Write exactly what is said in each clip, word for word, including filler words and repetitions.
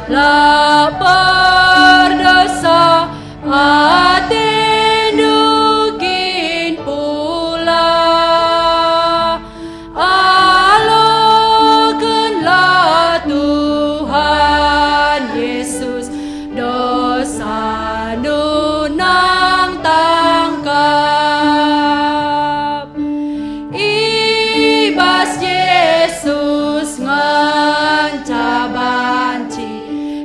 La perdosa atendu kin pula. Alokenlah Tuhan Yesus, dosandu nang tangkap. I bas Jesus ngenca banci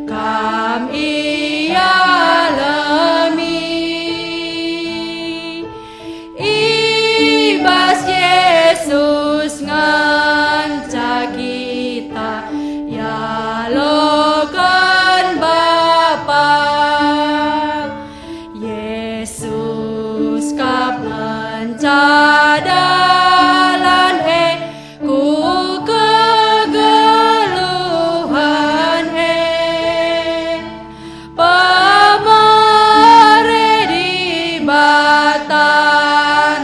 kam ialemi. I bas Jesus ngenca kita ialoken Bapa. Jesus kap ngenca dalan e ku kegeluhen e. Pemere Dibata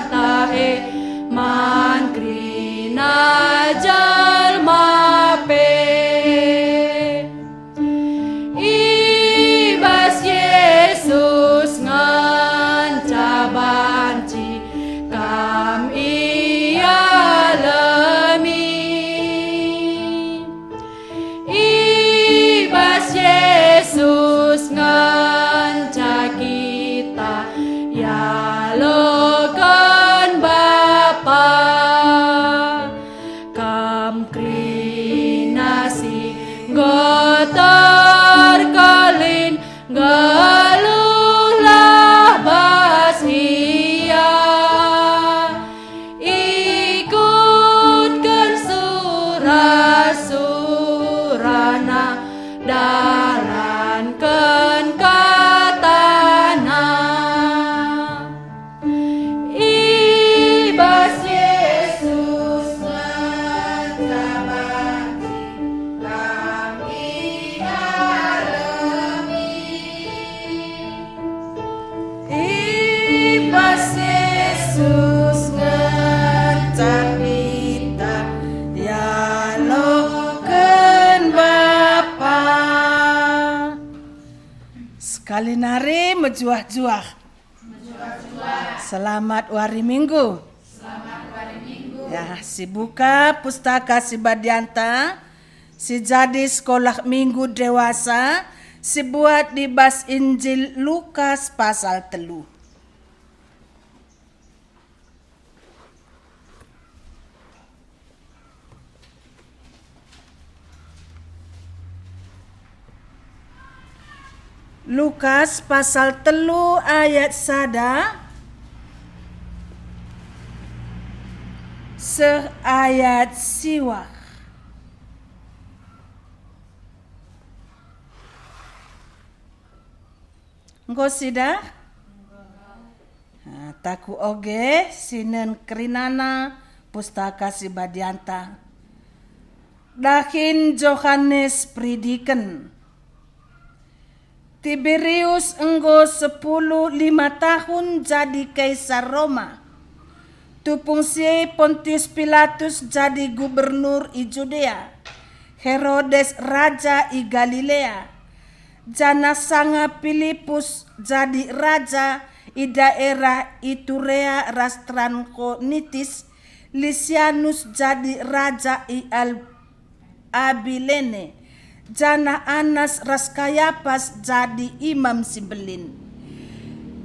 ntah e man kerina jelma pe. I bas Jesus ngenca banci kam ialemi. I bas Jesus ngenca kita ialoken Bapa. Kam kerina si enggo terkelin, geluhlah bas Ia. Ikutken sura-suraNa, dalanken kataNa. I bas Jesus ngenca banci kami alemi. I bas Jesus ngenca kita ialoken Bapa. Sekali nari mejuah-juah. Selamat wari Minggu. Ya, sibuka Pustaka Si Badianta, si jadi Sekolah Minggu Dewasa, si buat i bas Injil Lukas pasal telu. Lukas pasal telu ayat sada seh ayat siwah. Enggo sidah? Nah, taku oge sinen kerinana Pustaka Si Badianta. Dahin Johanes Peridiken. Tiberius enggo sepuluh lima tahun jadi kaisar Roma. Tupung si e Pontius Pilatus jadi gubernur i Judea, Herodes raja i Galilea, janah sanga Pilipus jadi raja i daerah Iturea ras Trakhonitis, Lisianus jadi raja i Al-, Abilene, janah Anas ras Kayapas jadi Imam si Mbelin.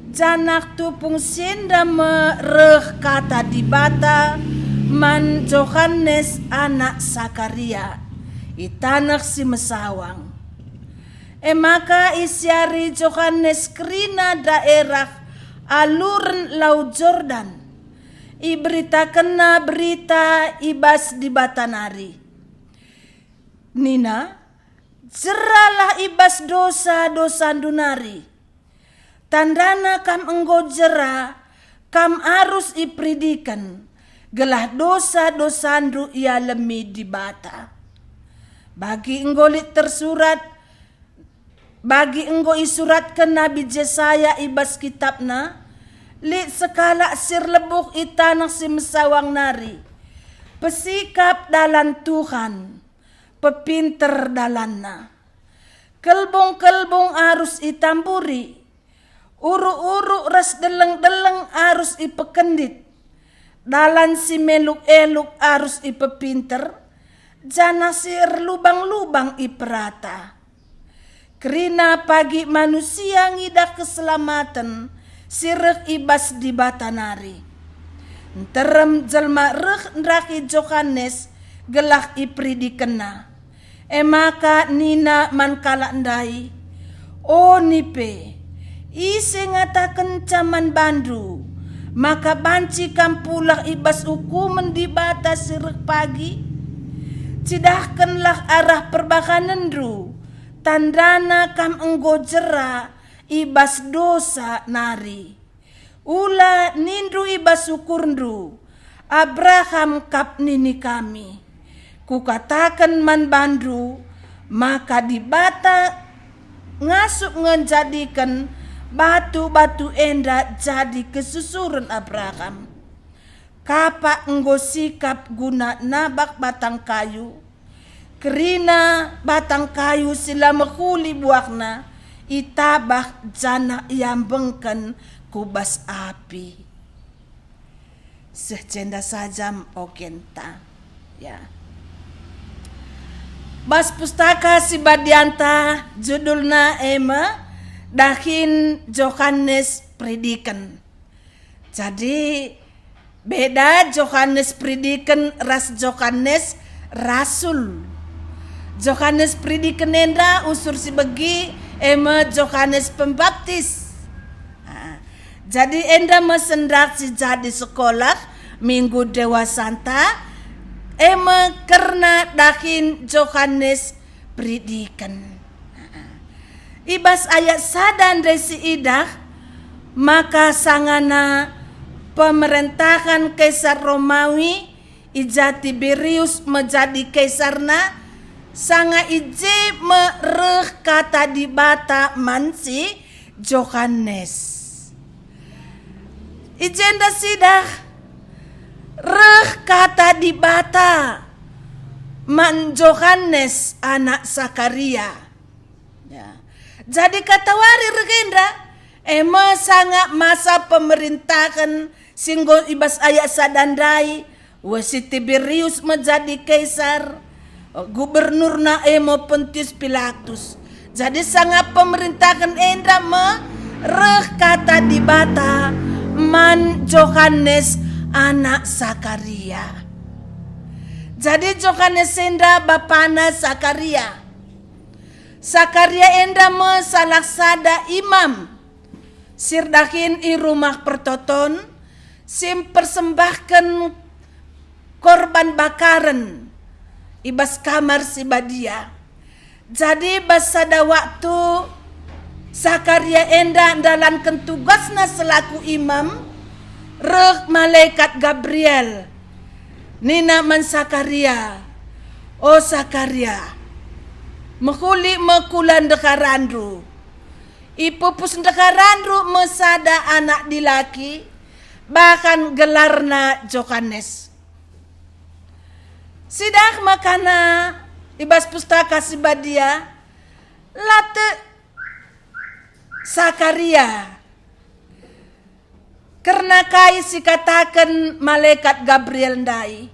Janah tupung si enda me reh kata Dibata man Johanes anak Sakaria i taneh si mesawang. E maka isiari Johanes kerina daerah aluren Lau Jordan. Iberitakenna berita i bas Dibata nari. Nina, "Jeralah i bas dosa-dosandu nari. Tandana kam enggo jera, kam arus iperidiken, gelah dosa-dosandu ialemi Dibata." Bagi enggo lit tersurat, bagi enggo isuratken Nabi Jesaya i bas kitabna, "Lit sekalak si erlebuh i taneh si mesawang nari, pesikap dalan Tuhan, pepinter dalanna." Kelbung-kelbung arus itamburi, uruk-uruk ras deleng-deleng arus ipekendit, dalan si meluk-eluk arus ipepinter, janah si erlubang-lubang iperata. Kerina pagi manusia ngidah keselamaten si reh i bas Dibata nari. Nterem jelma reh ndahi Johanes gelah iperidikenna. E maka nina man kalak ndai, "O nipe, ise ngatakenca man bandu maka banci kam pulah i bas ukumen Dibata si reh pagi? Cidahkenlah arah perbahanenndu, tandana kam enggo jera i bas dosa nari. Ula nindu i bas ukurndu, 'Abraham kap nini kami.' Kukataken man bandu maka Dibata ngasup nge njadiken batu-batu enda jadi kesusuren Abraham. Kapak enggo sikap guna nabak batang kayu. Kerina batang kayu si la mehuli buahna itabah janah iambengken ku bas api." Seh jenda saja ogenta. Ya. Bas Pustaka Si Badianta, judulna e me Dahin Johanes Peridiken. Jadi, beda Johanes Peridiken ras Johanes Rasul. Johanes Peridiken enda usur si begi e me Johanes Pembaptis. Ah, jadi enda me sendak si jadi sekolah minggu dewasanta, e me kerna dahin Johanes Peridiken. I bas ayat sada ndai si idah maka sangana pemerentahen Kaisar Romawi, i ja Tiberius me jadi kaisarna, sanga i je me reh kata Dibata man si Johanes. I jenda sidah reh kata Dibata man Johanes anak Sakaria. Ya. Jadi katawari reh enda, e me sanga masa pemerintahen si enggo i bas ayat sada ndai, weh si Tiberius me jadi kaisar, gubernurna e me Pontius Pilatus. Jadi sanga pemerintahen enda me reh kata Dibata man Johanes anak Sakaria. Jadi Johanes enda bapana Sakaria. Sakaria enda me salah sada imam si erdahin i Rumah Pertoton, si mpersembahken korban bakaren i bas Kamar Si Badia. Jadi bas sada waktu Sakaria enda ndalanken tugasna selaku imam, reh malekat Gabriel. Nina man Sakaria, "O Sakaria, mehuli me kula ndeharandu. Ipupus ndeharandu me sada anak dilaki, bahan gelarna Johanes." Sidah makana i bas Pustaka Si Badia, la tek Sakaria kerna kai si kataken malekat Gabriel ndai.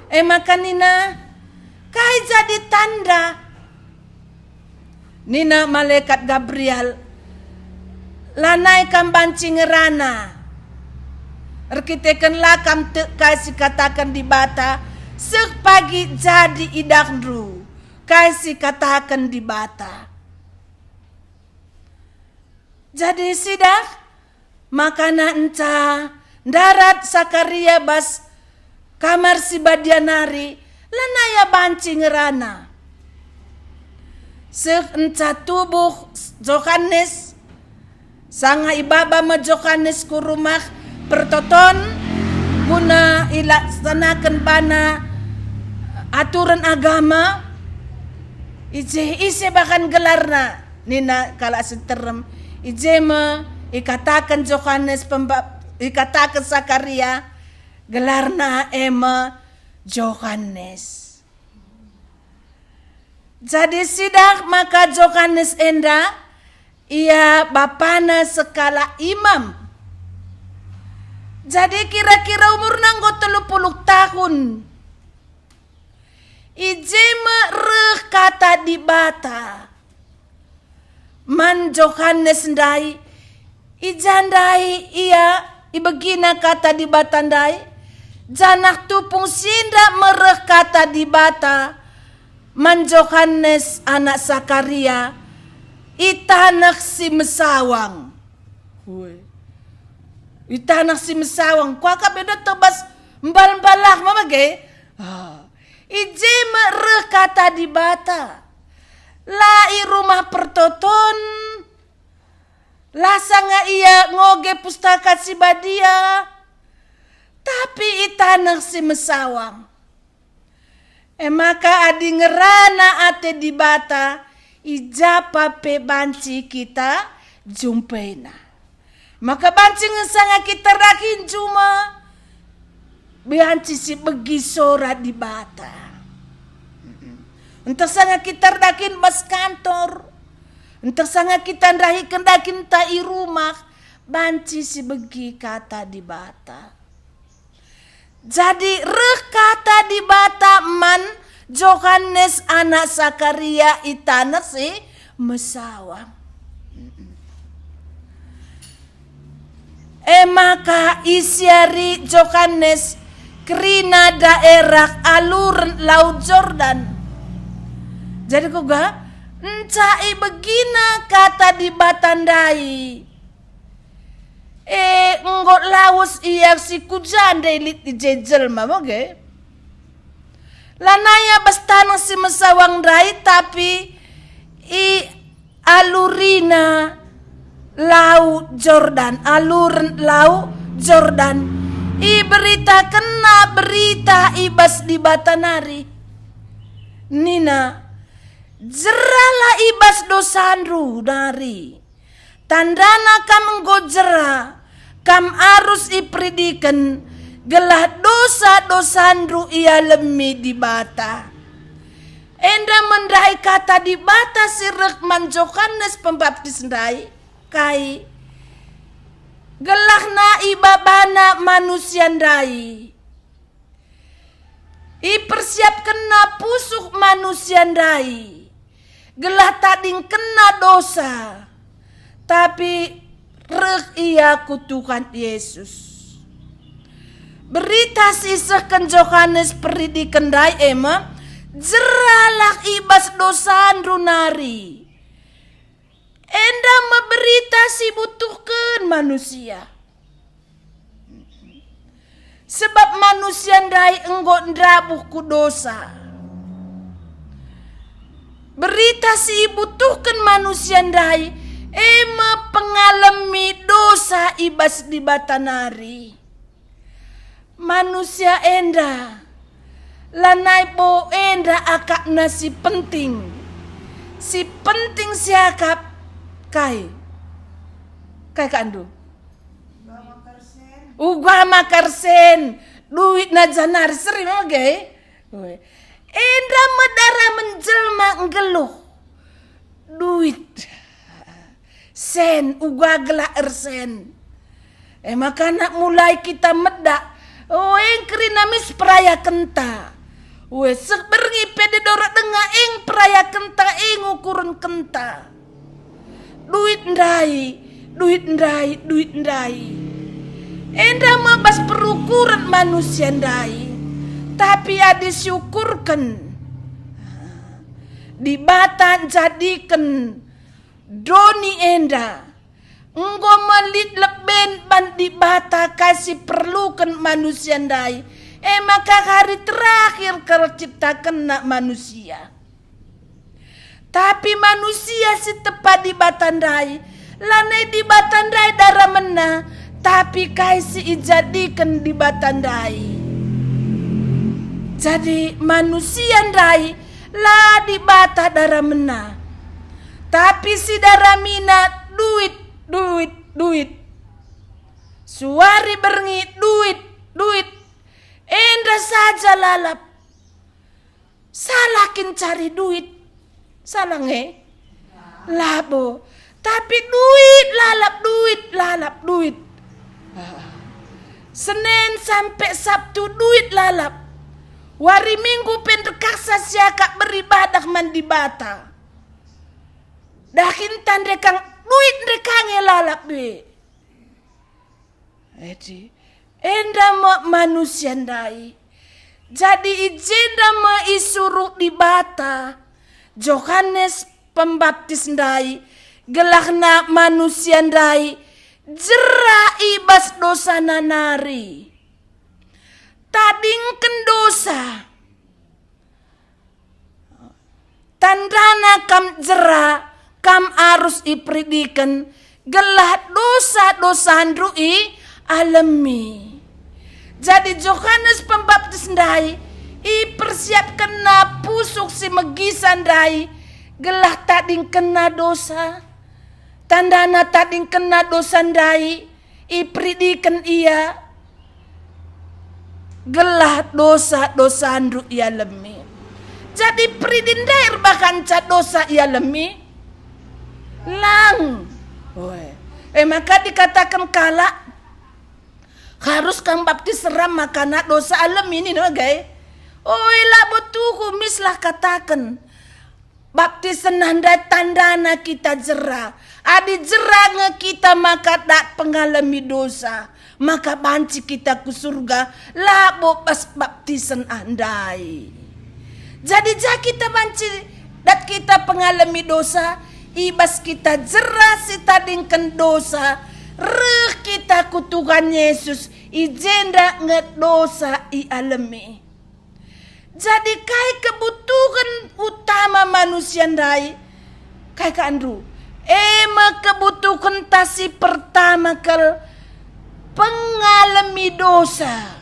E maka nina, "Kai jadi tanda?" Nina malekat Gabriel, "Lanai kam banci ngerana, erkiteken la kam tek kai si kataken Dibata, seh pagi jadi idahndu kai si kataken Dibata." Jadi sidah makana enca ndarat Sakaria bas Kamar Si Badia nari, lanai ia banci ngerana. Seh enca tubuh Johanes, sanga ibaba me Johanes ku Rumah Pertoton guna ilaksanaken bana aturen agama. "I je ise bahan gelarna?" nina kalak si nterem. I je me ikataken Johanes pemba-, ikataken Sakaria, "Gelarna e me Johanes." Jadi sidah maka Johanes enda, ia bapana sekalak imam. Jadi kira-kira umurna enggo telu puluh tahun. I je me reh kata Dibata man Johanes ndai, i ja ndai ia ibegina kata Dibata ndai, janah tupung si enda me reh kata Dibata man Johanes anak Sakaria i taneh si mesawang. Ue. I taneh si mesawang, kuakap enda tebas mbal-mbalah me bage. Ah. I je me reh kata Dibata. La i rumah pertoton, la sanga ia ngoge Pustaka Si Badia, tapi i taneh si mesawang. E maka adi ngerana ate Dibata, i ja pa pe banci kita jumpaina. Maka banci nge sanga kita erdahin juma, banci sibegi sora Dibata. Ntah sanga kita erdahin bas kantor, ntah sanga kita ndahiken dahinta i rumah, banci sibegi kata Dibata. Jadi reh kata Dibata man Johanes anak Sakaria i taneh si mesawang. E maka isiari Johanes kerina daerah aluren Lau Jordan. Jadi kuga? Enca ibegina kata Dibata ndai. E, enggo lawes ia si ku ja ndai lit i je jelma, bage. Lanai ia bas taneh si mesawang ndai, tapi i alurina Lau Jordan, aluren Lau Jordan. Iberitakenna berita i bas Dibata nari. Nina, "Jeralah i bas dosandu nari." Tandana kam enggo jera, kam arus iperidiken, gelah dosa-dosandu ialemi Dibata. Enda me ndai kata Dibata si reh man Johanes Pembaptis ndai, kai? Gelahna ibabana manusia ndai. Ipersiapkenna pusuh manusia ndai, gelah tadingkenna dosa, tapi reh ia ku Tuhan Yesus. Berita si isehken Johanes Peridiken ndai e me, "Jeralah i bas dosandu nari." Enda me berita si ibutuhken manusia. Sebab manusia ndai enggo ndabuh ku dosa. Berita si ibutuhken manusia ndai e me pengalemi dosa i bas Dibata nari. Manusia enda, lanai bo enda akapna si penting. Si penting siakap kai? Kai akapndu? Uga maka ersen, duitna janari seri mage. Ue. Enda me daramen jelma nggeluh. Duit. Sen, uga gelah ersen. E maka nak mulai kita medak, oh, eng kerina mis perayakenta. Ue, seh berngi pe didorok denga eng perayakenta, eng ukurenkenta. Duit ndai, duit ndai, duit ndai. Enda me bas perukuren manusia ndai. Tapi adi siukurken, Dibata njadiken doni enda enggo me lit leben ban Dibata kai si perluken manusia ndai, e maka hari terakhir kal ciptakenNa manusia. Tapi manusia si tepa Dibata ndai, lanai Dibata ndai daramenna, tapi kai si ijadiken Dibata ndai. Jadi manusia ndai la Dibata daramenna, tapi si daramina duit, duit, duit. Suari berngi duit, duit. Enda saja lalap. Salah kin cari duit? Salah nge? Labo. Tapi duit lalap, duit lalap, duit. Ah. Senin sampai Sabtu duit lalap. Wari Minggu pe ndekahsa siakap beribadah man Dibata. Dahin tande kang duit ndekah nge lalap be. Adi, enda me manusia ndai. Jadi i jenda me isuruh Dibata Johanes Pembaptis ndai, gelahna manusia ndai jera i bas dosana nari. Tadingken dosa. Tandana kam jera, kam arus iperidiken, gelah dosa-dosandu ialemi. Jadi Johanes Pembaptis ndai ipersiapkenna pusuh si megisa ndai, gelah tadingkenna dosa. Tandana tadingkenna dosa ndai, iperidiken ia, gelah dosa-dosandu ialemi. Jadi peridin ndai erbahanca dosa ialemi? Lang. Oe. E maka dikataken kalak, harus kam baptis ram maka na dosa alemi nina bage. Oe, labo tuhu, mislah kataken. Baptisen ndai tandana kita jera. Adi jera nge kita maka dat pengalemi dosa, maka banci kita ku surga, labo bas baptisen ndai. Jadi ja kita banci dat kita pengalemi dosa, i bas kita jera si tadingken dosa, reh kita ku Tuhan Yesus, i jenda nge dosa ialemi. Jadi kai kebutuhen utama manusia ndai? Kai ka ndai? E me kebutuhenta si pertama kal, pengalemi dosa.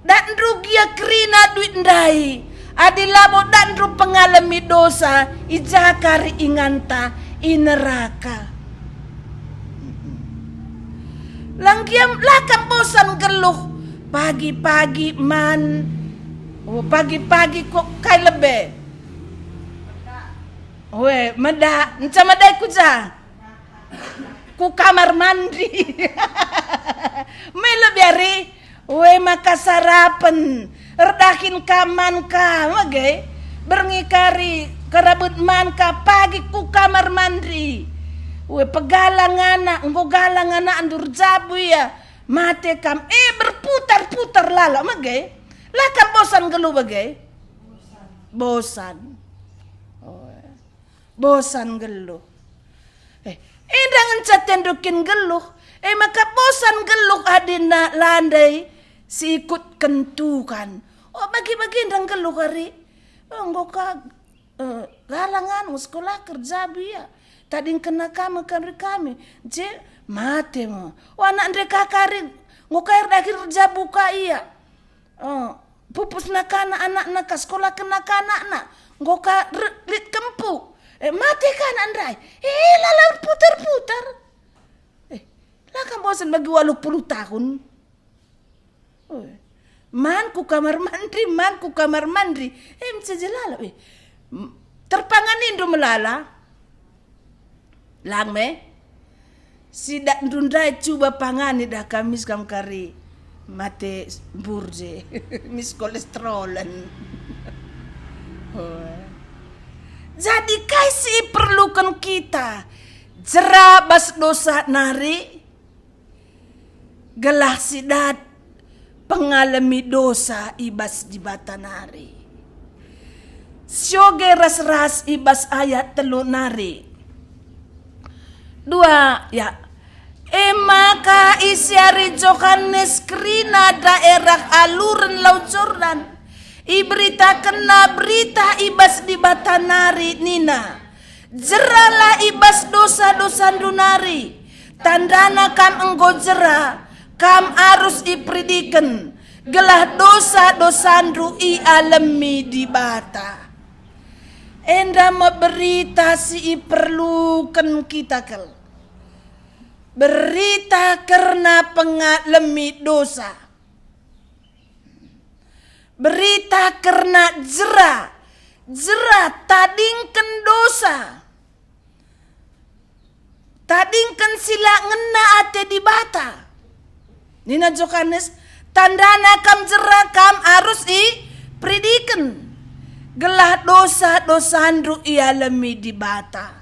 Datndu gia kerina duit ndai, adi labo datndu pengalemi dosa, i ja kari inganta, i neraka. Langgiam lakam bosan nggeluh. Pagi-pagi man. Oh, pagi-pagi kok kai lebe? We, meda, nca medai ku ja? Ku kamar mandi. Melo biari. We maka sarapen, erdahin ka man ka, mage? Berngi kari kerabet man ka, pagi ku kamar mandi. We pegalang anak, enggo galang anakndu erjabu ia, mate kam, eh, berputar-putar lala, mage? La kam bosan nggeluh bage? Bosan. Oh. Bosan nggeluh. Eh, enda ngenca tendu kin nggeluh. Eh, maka bosan nggeluh adina la ndai si ikutken Tuhan. Oh, bagi-bagi enda nggeluh kari. Oh, enggo ka, eh, galang anu sekolah kerja bia. Tadingkenna kami, kami, kami. Je, mate me. Oh, anak ndai ka kari. Enggo ka erdahin erjabu ka ia. Eh, pupusna ka anak-anakna ka, sekolakenna ka anakna. Enggo ka re-, lit kempu. Eh, mate ka anak ndai. Eh, lala erputar-putar. Eh, la kam bosan bagi waluh puluh tahun? Oh, man ku kamar mandi, man ku kamar mandi. Eh, mca je lala. Eh, m-, terpanganindu melala? Lang me. Sidatndu ndai cuba pangani dah kam mis kam kari mate mbur je. Mis kolesterolen. Oh. Jadi kai si iperluken kita? Jera bas dosa nari? Gelah sidat pengalemi dosa i bas Dibata nari. Sioge ras-ras i bas ayat telu nari. Dua, ya. E maka isiari Johanes kerina daerah aluren Lau Jordan. Iberitakenna berita i bas Dibata nari nina, "Jeralah i bas dosa-dosandu nari, tandana kam enggo jera, kam arus iperidiken, gelah dosa-dosandu ialemi Dibata." Enda me berita si iperluken kita kal. Berita kerna pengalemi dosa. Berita kerna jera, jera tadingken dosa, tadingken si la ngena ate Dibata. Nina Johanes, "Tandana kam jera kam arus iperidiken, gelah dosa-dosandu ialemi Dibata."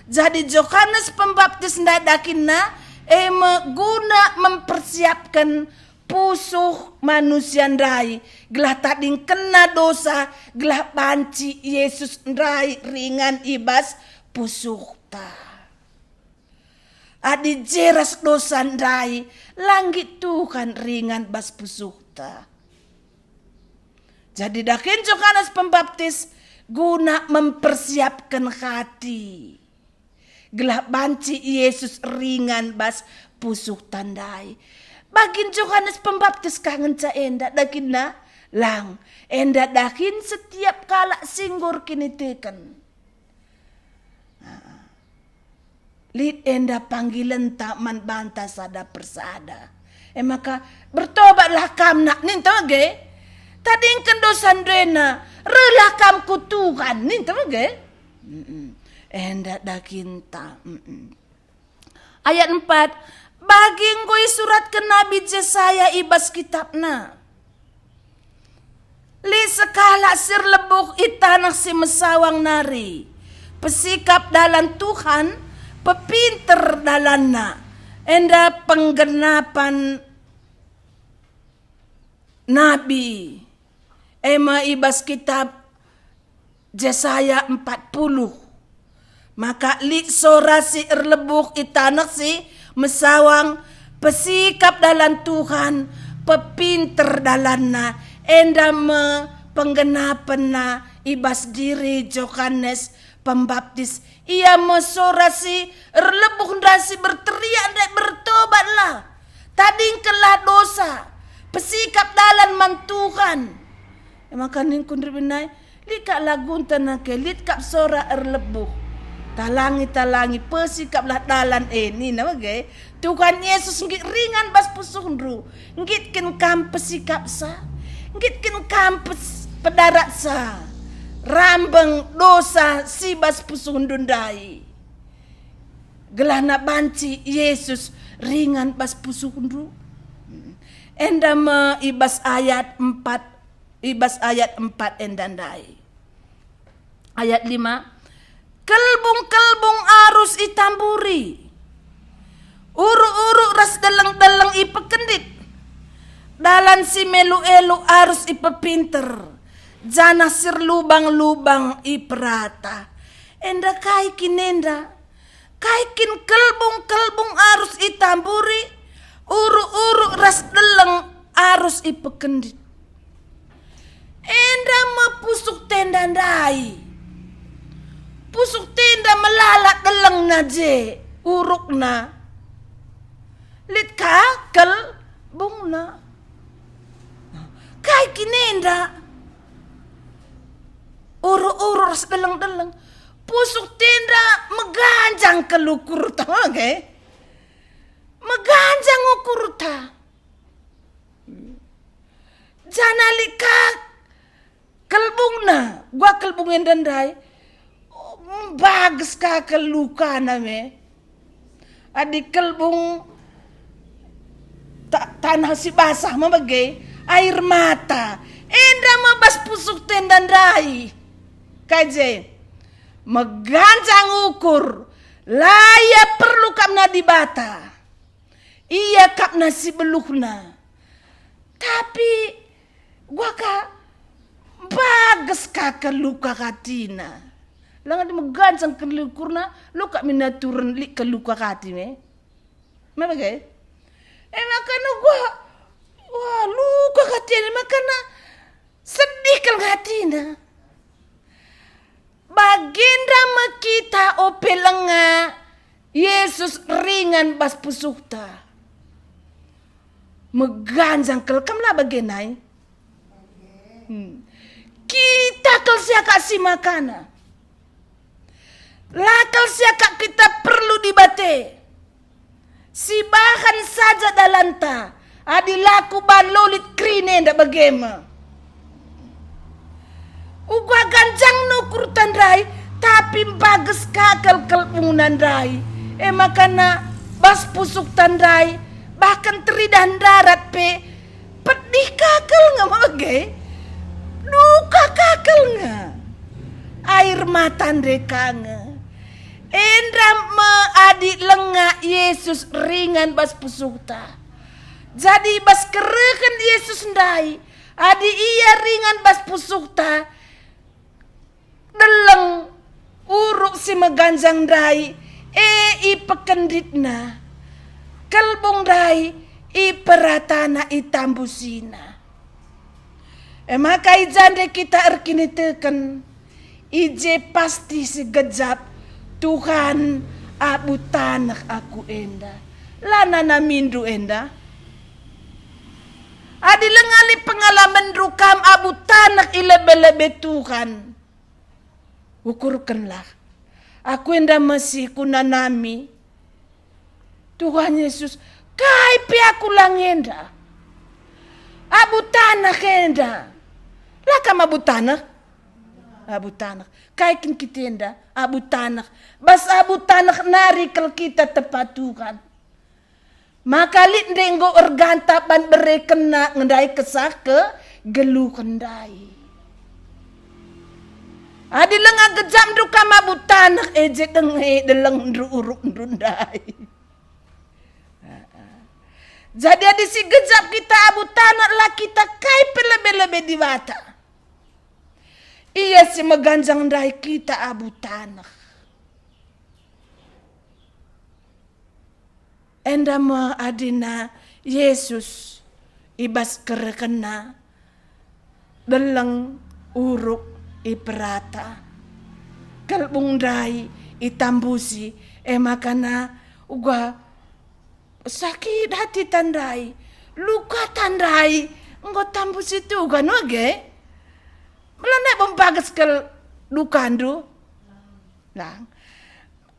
Jadi Johanes Pembaptis ndadakinna e me guna mempersiapken pusuh manusia ndai, gelah tadingkenna dosa, gelah banci Yesus ndai ringan i bas pusuhta. Adi jeras dosa ndai, la nggit Tuhan ringan bas pusuhta. Jadi dahin Johanes Pembaptis guna mempersiapken hati, gelah banci Yesus ringan bas pusuhta ndai. Bagin Johanes Pembaptis kah ngenca enda dahinna? Lang, enda dahin setiap kalak si enggo erkiniteken. Lit enda panggilenta man banta sada persada. E maka, "Bertobatlah kam, nak," ninta bage. "Tadingken dosa ndena, rehlah kam ku Tuhan," ninta bage. Mm-mm. Enda dahinta. Mm-mm. Ayat empat, bagi enggo isuratken Nabi Jesaya i bas kitabna. Lit sekalak si erlebuh i taneh si mesawang nari. Pesikap dalan Tuhan, pepinter dalanna, enda penggenapen nabi, e me i bas kitab Jesaya empat puluh. Maka lit sora si erlebuh i taneh si mesawang, pesikap dalan Tuhan, pepinter dalanna, enda me penggenapenna i bas diri Johanes Pembaptis. Ia me sora si erlebuh ndai si berteriak ndai, "Bertobatlah, tadingkenlah dosa, pesikap dalan man Tuhan." E maka ningku ndai, lit kap lagunta nangke, lit kap sora erlebuh. Talangi, talangi, pesikaplah dalan e, nina bage. Tuhan Yesus nggit ringan bas pusuhndu, nggitken kam pesikapsa, nggitken kam pes-, pedaratsa, rambeng dosa si bas pusuhndu ndai. Gelahna banci Yesus ringan bas pusuhndu. Enda me i bas ayat empat, i bas ayat empat enda ndai. Ayat lima, "Kelbung-kelbung arus itamburi, uruk-uruk ras deleng-deleng ipekendit, dalan si melu-elu arus ipepinter, janah si erlubang-lubang iperata." Enda kai kin enda? Kai kin kelbung-kelbung arus itamburi, uruk-uruk ras deleng arus ipekendit? Enda me pusuh tenda ndai. Pusuh tenda melala delengna je, urukna. Lit ka kelbungna. Kai kin enda? Uruk-uruk ras deleng-deleng. Pusuh tenda meganjang kal ukurta, oke? Meganjang ukurta. Janah lit ka kelbungna, gua kelbung enda ndai. Mbages ka kal lukana me. Adi kelbung ta-, taneh si basah me bage, air mata. Enda me bas pusuh tenda ndai. Kai je? Meganjang ukur, la ia perlu kapna Dibata. Ia kapna si beluhna. Tapi gua ka, mbages ka kal luka atina. Langa meganjang kal ukurna, lo kap min aturen lit kal luka ati me. Me bage? E maka gua, wah, luka atina, makana sedih kal atina. Bagenda me kita ope lenga, Yesus ringan bas pusuhta. Meganjang kal, kam la bage nai? Hmm. Kita kal siakap si makana. La kal siakap kita perlu Dibata. Sibahan saja dalanta, adi la kuban lolit kerina enda bage me. Uga ganjang ukurta ndai, tapi mbages ka kal kelbungna ndai. E maka na bas pusuhta ndai, bahkan teridah ndarat pe, pedih ka kal nge mege. Duka ka kal nge. Air mata ndai ka nge. Enda me adi langa Yesus ringan bas pusuhta. Jadi bas kerehen Yesus ndai, adi ia ringan bas pusuhta, deleng uruk si meganjang ndai, e ipekenditna. Kelbung ndai iperatana, itambusina. E maka i ja nde kita erkiniteken, i je pasti si gejap, "Tuhan, abu taneh aku enda." La nanamindu enda? Adi langa lit pengalamenndu kam abu taneh i lebe-lebe Tuhan, ukurkenlah, "Aku enda me si kunanami." Tuhan Yesus, "Kai pe aku langa enda. Abu taneh enda." La kam abu taneh? Abu taneh. Kai kin kita enda? Abu taneh. Bas abu taneh nari kal kita tepa Tuhan. Maka lit nde enggo erganta ban berekenna ngendai kesah kegeluhen ndai. Adi langa gejapndu kam abu taneh, e je denge delengndu urukndu ndai. Jadi adi si gejap kita abu taneh, la kita kai pe lebe-lebe Dibata. Ia si meganjang ndai kita abu taneh. Enda me adina Yesus i bas kerekenna, deleng, uruk iperata, kelbung ndai itambusi, e maka na uga sakit hati ta ndai, luka ta ndai, enggo tambusi Tuhan uga. Mela ndai bo mbages kal dukandu? Lang.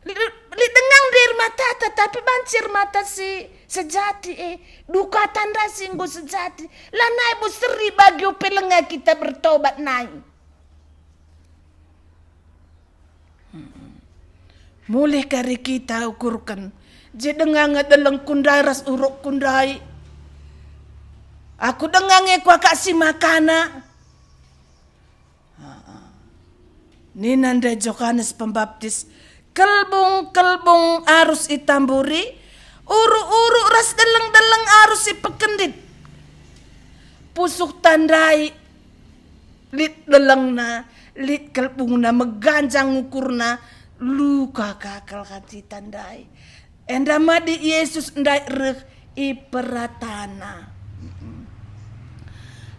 Lit, lit denga nde air matata, tapi banci air mata si sejati, eh. Duka ta ndai si enggo sejati. Lanai bo seri bagi ope langa kita bertobat nai. Mulih kari kita ukurken. Je denga nge delengku ndai ras urukku ndai. Aku denga nge kuakap si makana. Nina ndai Johanes Pembaptis, "Kelbung-kelbung arus itamburi, uruk-uruk ras deleng-deleng arus ipekendit. Pusuhta ndai lit delengna, lit kelbungna, meganjang ukurna, luka ka kal hatita ndai." Enda me adi Yesus ndai reh iperatana.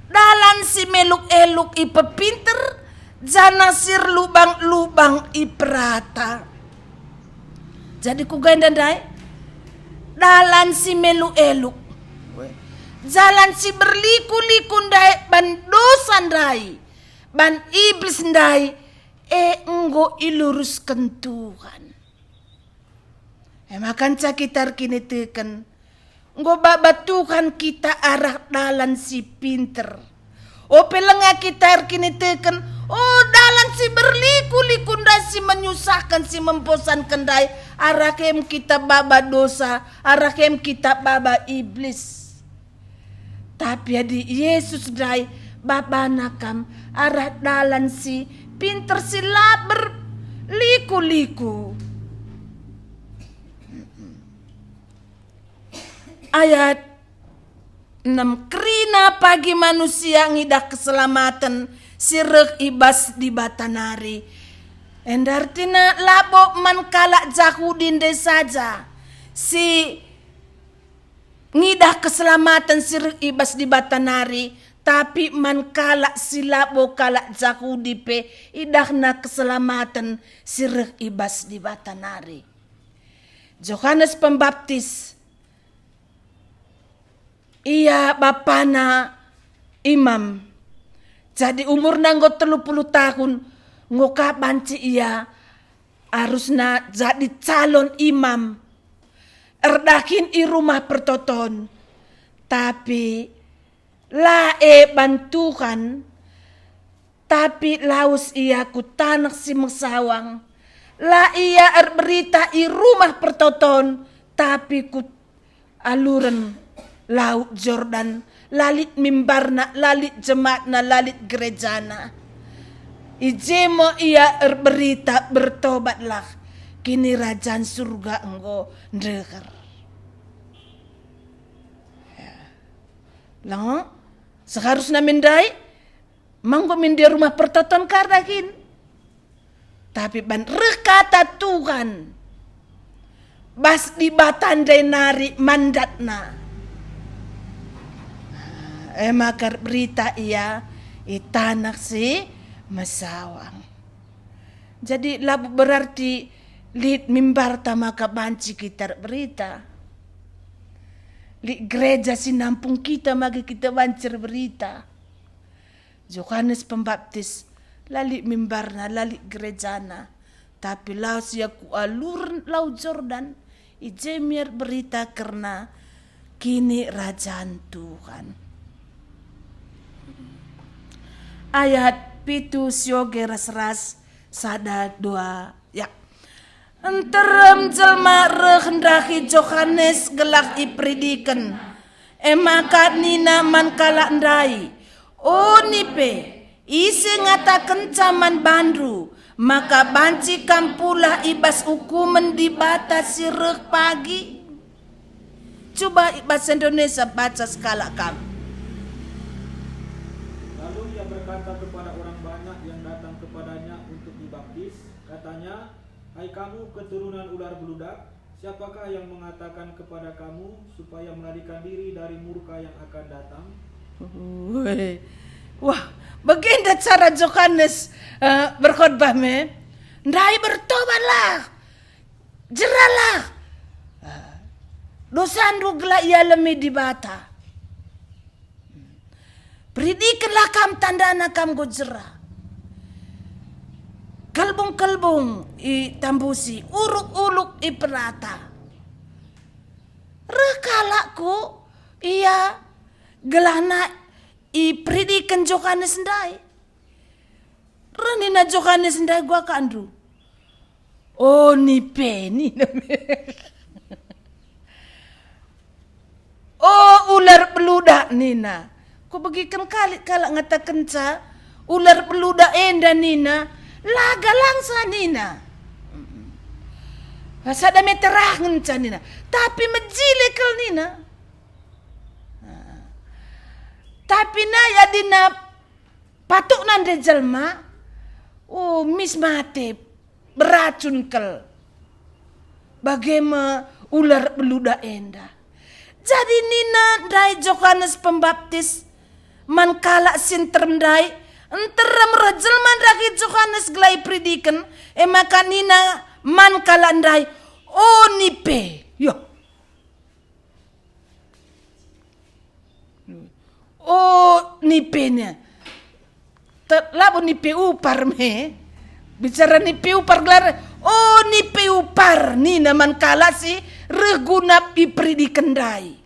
Dalan si meluk-eluk ipepinter, janah si erlubang-lubang iperata. Jadi kuga enda ndai? Dalan si meluk-eluk. Jalan si berliku-liku ndai ban dosa ndai, ban Iblis ndai, e enggo ilurusken Tuhan. E maka kenca kita erkiniteken, enggo baba Tuhan kita arah dalan si pinter. Ope langa kita erkiniteken, oh, dalan si berliku-liku ndai, si menyusahken, si membosanken ndai, arah em kita baba dosa, arah em kita baba Iblis. Tapi adi Yesus ndai, babana kam arah dalan si pinter, si la berliku-liku. Ayat enem, kerina pagi manusia ngidah keselamaten si reh i bas Dibata nari. Enda ertina labo man kalak Jahudi ndai saja si ngidah keselamaten si reh i bas Dibata nari, tapi man kalak si labo kalak Jahudi pe idahna keselamaten si reh i bas Dibata nari. Johanes Pembaptis, ia bapana imam, jadi umurna enggo telu puluh tahun, enggo ka banci ia arusna jadi calon imam, erdahin i Rumah Pertoton. Tapi la e ban Tuhan, Tapi lawes ia ku taneh si mesawang. La ia erberita i rumah pertoton, tapi ku aluren Laut Jordan, la lit mimbarna, la lit jemaatna, la lit gerejana. I je me ia erberita, "Bertobatlah, Kinirajan Surga enggo ndeher." Ya. Langa, seharusna min ndai, manggo min dia rumah pertoton ka dahin. Tapi ban reh kata Tuhan, bas Dibata ndai nari mandatna. E maka erberita ia i taneh si mesawang. Jadi, labo berarti lit mimbarta maka banci kita erberita. Lit gereja si nampung kita maka kita banci erberita. Johanes Pembaptis, la lit mimbarna, la lit gerejana, tapi lawes ia ku aluren Laut Jordan, i je me ia erberita kerna Kinirajan Tuhan. Ayat pitu, sioge ras-ras, sada, dua, ya. Nterem jelma reh ndahi Johanes gelah iperidiken. E maka nina man kalak ndai, "O nipe, ise ngatakenca man bandu maka banci kam pulah i bas ukumen Dibata si reh pagi?" Cuba i bahasa Indonesia baca sekalak kam. Lalu ia berkata kepada orang banyak yang datang kepadanya untuk dibaptis, katanya, "Hai kamu keturunan ular beludak, siapakah yang mengatakan kepada kamu supaya melarikan diri dari murka yang akan datang?" Weh. Wah, bagenda cara Johanes, eh, berkhotbah me. Ndai bertobatlah. Jeralah. Dosandu gelah ialemi Dibata. Peridikenlah kam tandana kam enggo jera. Kelbung-kelbung itambusi, uluk-uluk iperata. Reh kalak ku ia gelahna iperidiken Johanes ndai. Reh nina Johanes ndai, "Gua kandu." "O nipe," nina. "O ular beludak," nina. Kubegiken kali kalak ngatakenca ular beludak enda nina, "La galangsa," nina. "Sada meter ah ngenca," nina. "Tapi mejile kal," nina. Tapi nai adina patukna ndai jelma, oh, mis mate, beracun kal. Bage me ular beludak enda. Jadi nina ndai Johanes Pembaptis man kalak si nterem ndai, "Nterem reh jelma ndahi Johanes gelah iperidiken," e maka nina man kalak ndai, "O nipe." Yo. "O nipena." Te-, labo nipe upar me. Bicara nipe upar gelar, "O nipe upar," nina man kalak si reh guna iperidiken ndai.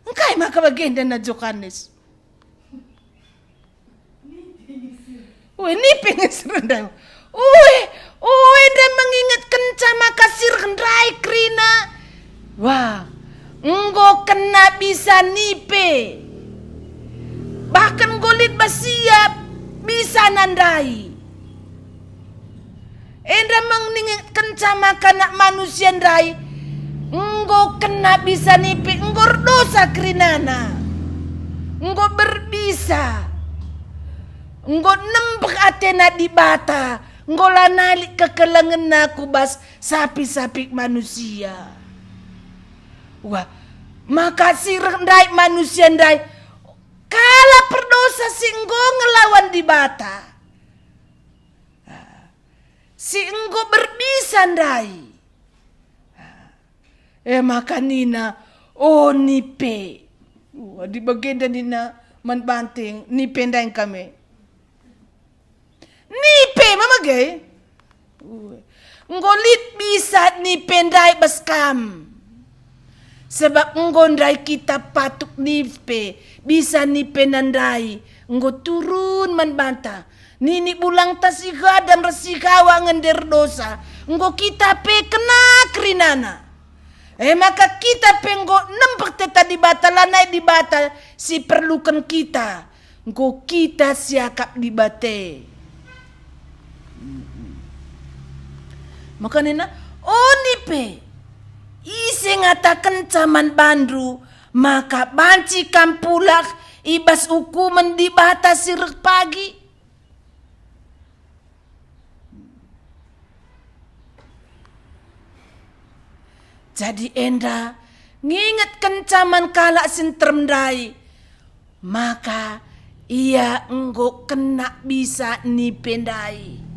Engkai maka bagenda nina Johanes? Ue, nipe nge si reh ndai. Ue, ue, enda mengingetkenca maka si reh ndai kerina. Wah, enggo kena bisa nipe. Bahkan enggo lit bas ia bisana ndai. Enda mengingetkenca maka Anak Manusia ndai enggo kena bisa nipe, enggo erdosa kerinana, enggo berbisa, enggo nembeh atena Dibata, enggo lanai lit kekelengenna ku bas sapik-sapik manusia. Wah, maka si reh ndai manusia ndai kalak perdosa si enggo ngelawan Dibata. Si enggo berbisa ndai. E maka nina, "O nipe." Uh, adi bagenda nina man banting, "Nipe ndai engka me." Nipe me bage. Uh, enggo lit bisa nipe ndai bas kam. Sebab enggo ndai kita patuk nipe, bisa nipena ndai Enggo turun man banta, nini bulangta si Adam ras si Hawa ngender dosa, enggo kita pe kena kerinana. E maka kita pe enggo nembeh teta Dibata, lanai Dibata si perluken kita, enggo kita siakap Dibata. Maka nina, "O nipe, ise ngatakenca man bandu maka banci kam pulah i bas ukumen Dibata si reh pagi?" Jadi enda ngingetkenca man kalak si nterem ndai, maka ia enggo kena bisa nipe ndai.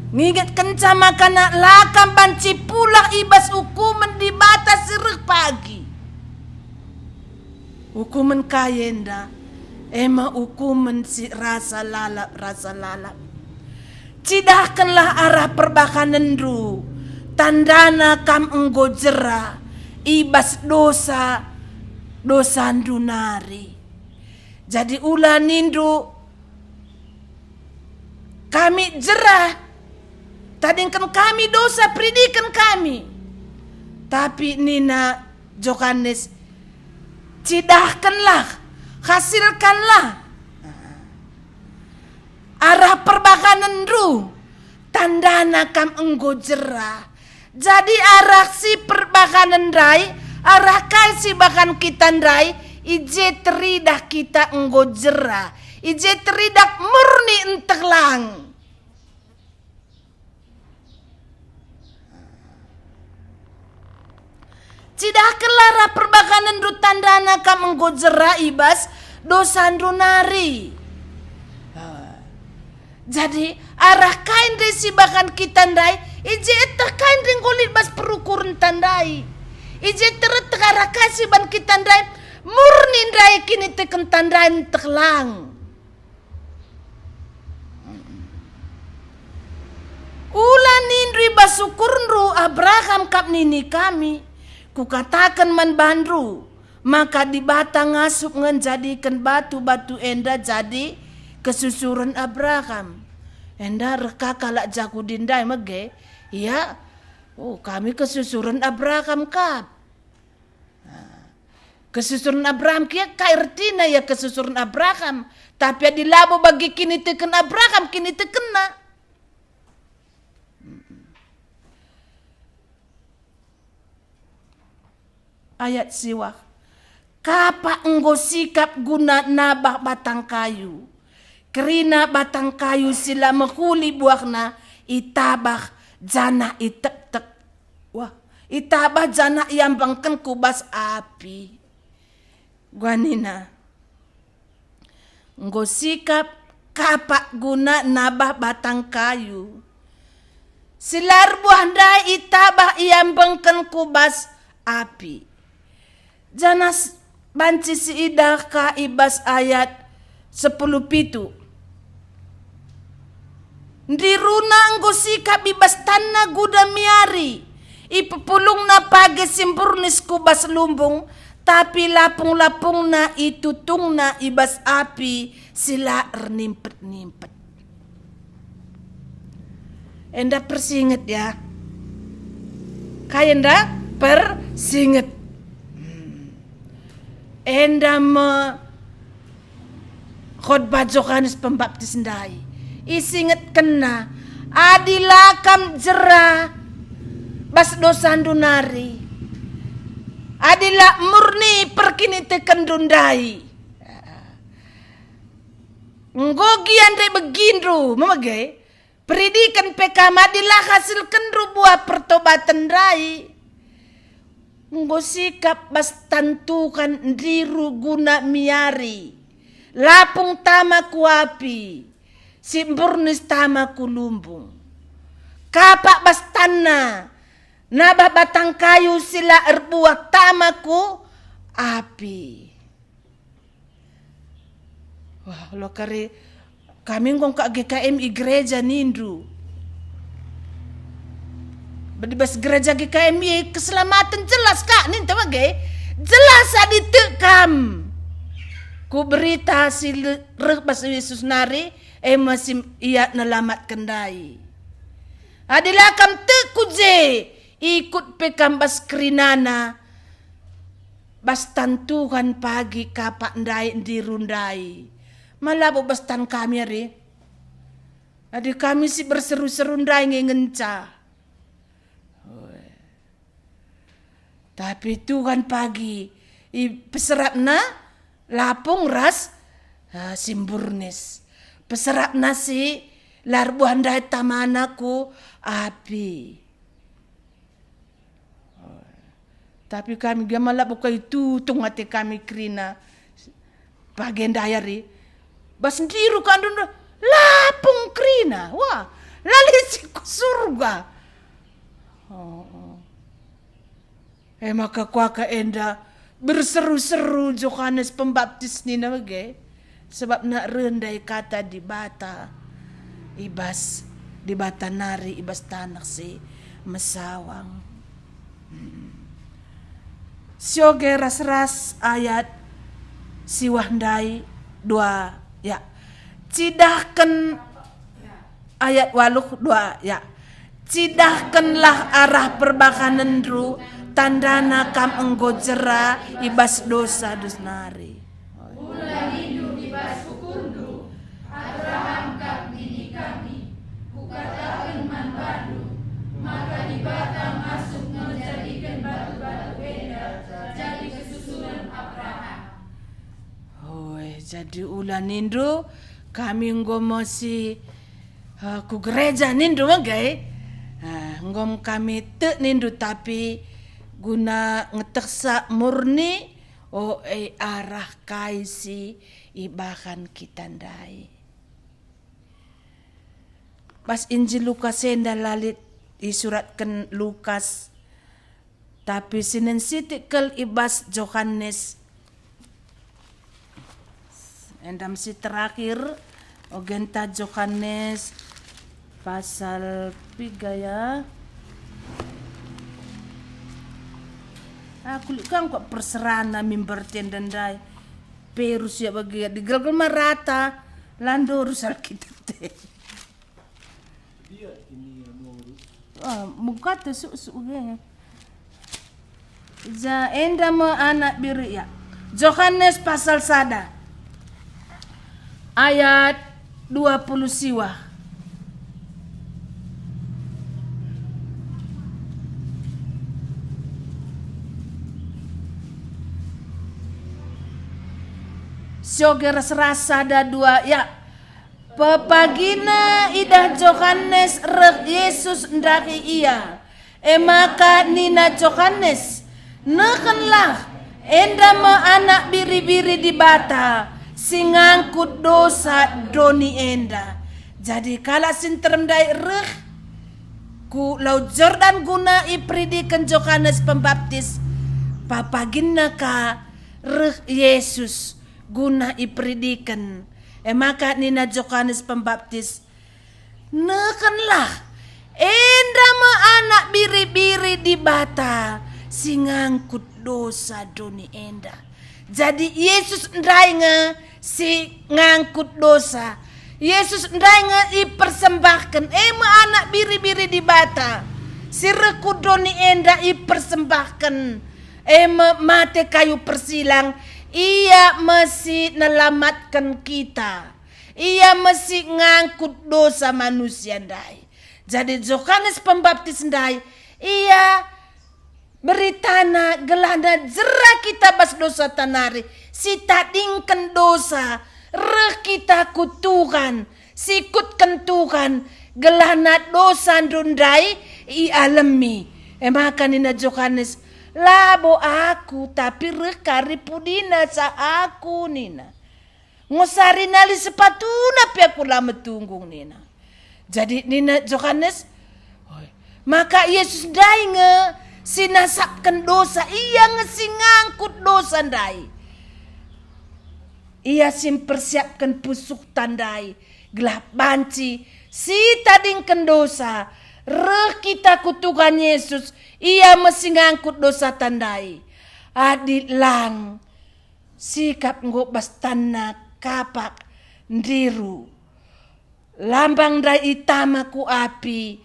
Ngingetkenca maka la kam banci pulah i bas ukumen Dibata si reh pagi. Ukumen kai enda? E me ukumen si rasa lalap, rasa lalap. Cidahkenlah arah perbahanenndu, tandana kam enggo jera i bas dosa, dosandu nari. Jadi ula nindu, "Kami jera, tadingken kami dosa, peridiken kami." Tapi nina Johanes, "Cidahkenlah, hasilkanlah arah perbahanenndu, tandana kam enggo jera." Jadi arah si perbahanen ndai, arah kai si bahan kita ndai, i je teridah kita enggo jera, i je teridah murni nteh lang. Cidahkenlah arah perbahanenndu, tandana kam enggo jera i bas dosandu nari. Jadi, arah kai ndai si bahan kita ndai, i je eteh kai ndai enggo lit bas perukurenta ndai. I je tereteh arah kai si bahan kita ndai, murni ndai kinitekenta ndai nteh lang. Ula nindu i bas ukurndu, "Abraham kap nini kami." Kukataken man bandu, maka Dibata ngasup nge njadiken batu-batu enda jadi kesusuren Abraham. Enda reh ka kalak Jahudi ndai mege, ia, "Oh, kami kesusuren Abraham kap." Kesusuren Abraham kia kai ertina ia kesusuren Abraham? Tapi adi labo bagi kiniteken Abraham, kinitekenna. Ayat siwah. Kapak enggo sikap guna nabah batang kayu. Kerina batang kayu si la mehuli buahna itabah janah iteptek. Wah, itabah janah iambengken ku bas api. Guanina. Enggo sikap kapak guna nabah batang kayu. Si la erbuah ndai itabah iambengken ku bas api. Janah s-, banci siidah ka i bas ayat sepuluh pitu. Ndiruna enggo sikap i bas tanna guna miari, ipepulungna page si mburnis ku bas lumbung, tapi lapung-lapungna itutungna i bas api si la ernimpet-nimpet. Enda persinget, ya. Kai enda? Persinget. Hmm. Enda me khotbah Johanes Pembaptis ndai. Isingetkenna, adi la kam jera bas dosandu nari, adi la murni perkinitekenndu ndai, enggo gia ndai begindu, memege, peridiken pe kam adi la hasilkenndu buah pertobaten ndai. Enggo sikap bas tan Tuhan ndiru guna miari, lapung tama ku api, si mburnis tama ku lumbung. Kapak bas tanna, nabah batang kayu si la erbuah tama ku api. Wah, lo kari, kami enggo ka G K M i gereja nindu. Badi bas gereja G K M i keselamaten jelas ka ninta bage. Jelas adi tek kam. Ku berita si le-, reh bas Yesus nari, e me si Ia nelamatken ndai. Adi la kam tek ku je, ikut pe kam bas kerinana, bas tan Tuhan pagi kapak ndai ndiru ndai. Ma labo bas tan kami ari? Adi kami si berseru-seru ndai nge ngenca. Tapi Tuhan pagi, i-, peserapna lapung ras, ah, si mburnis. Peserapna si la erbuah ndai tamana ku api. Tapi kami gia mala bukai tutung ate kami kerina. Pagi ndai ari, bas ndiru kandun lapung kerina. Wah, la lit si ku surga. Oh, oh. E maka kuakap enda berseru-seru Johanes Pembaptis nina bage, sebab nak reh ndai kata Dibata i bas, Dibata nari i bas taneh si mesawang. Mm. Sioge ras-ras ayat siwah ndai dua, ya. Cidahken ayat waluh dua, ya. Cidahkenlah arah perbahanenndu, tandana kam enggo jera i bas dosa dus nari. Ula nindu i bas ukurndu, Abraham kap nini kami. Kukataken man bandu, maka Dibata ngasup nge njadiken batu-batu enda jadi kesusuren Abraham. Oi, jadi ula nindu, kami enggo me si, eh, ku gereja nindu megai. Eh, enggo me kami tek nindu, tapi guna ngetehsa murni, o, eh, arah kai si ibahan kita ndai. Bas Injil Lukas enda la lit isuratken Lukas, tapi sinen sitik kal i bas Johanes. Enda me si terakhir, ogenta Johanes pasal piga ya? Aku lit kang kok perserana mimbar tenda ndai. Perus ya bagi digelgel marata, la ndorus Alkitab te. Ah, mungkata suk-suk ge. Ja enda me anak biri ya. Johanes pasal sada ayat dua puluh siwah. Sioge ras-ras sada dua, ya. Pepagina idah Johanes reh Jesus ndahi ia. E maka nina Johanes, "Nehenlah, enda me Anak Biri-biri Dibata si ngangkut dosa doni enda." Jadi kalak si nterem ndai reh ku Lau Jordan guna iperidiken Johanes Pembaptis. Papaginna ka reh Jesus guna iperidiken. E maka nina Johanes Pembaptis, "Nehenlah, enda me Anak Biri-biri Dibata si ngangkut dosa doni enda." Jadi Yesus ndai nge si ngangkut dosa. Yesus ndai nge ipersembahken, e me Anak Biri-biri Dibata si reh ku doni enda ipersembahken, e me mate kayu persilang. Ia me si nelamatken kita. Ia me si ngangkut dosa manusia ndai. Jadi Johanes Pembaptis ndai, ia beritana gelahna jera kita bas dosata nari, sitadingken dosa, reh kita ku Tuhan, sikutken Tuhan, gelahna dosandu ndai ialemi. E maka nina Johanes, "Labo aku, tapi reh kari pudina sa aku," nina. "Ngosari nali sepatuna pe aku la metunggung," nina. Jadi nina Johanes, "Oi, maka Yesus ndai nge si nasapken dosa, ia nge si ngangkut dosa ndai. Ia si mpersiapken pusuhta ndai, gelah banci sitadingken dosa, reh kita ku Tuhan Yesus, ia me si ngangkut dosata ndai. Adi lang, Sikap enggo bas tanna kapak ndiru. Lambang ndai itama ku api,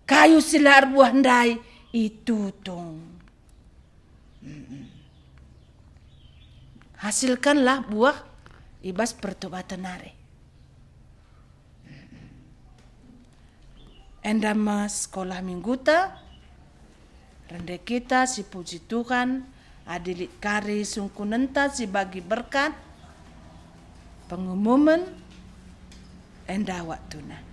kayu si la erbuah ndai itutung. Mm-mm. Hasilkanlah buah i bas pertobaten nari. Enda me sekolah mingguta, rende kita sipuji Tuhan, adi lit kari sungkunenta sibagi berkat, pengumumen, enda waktuna.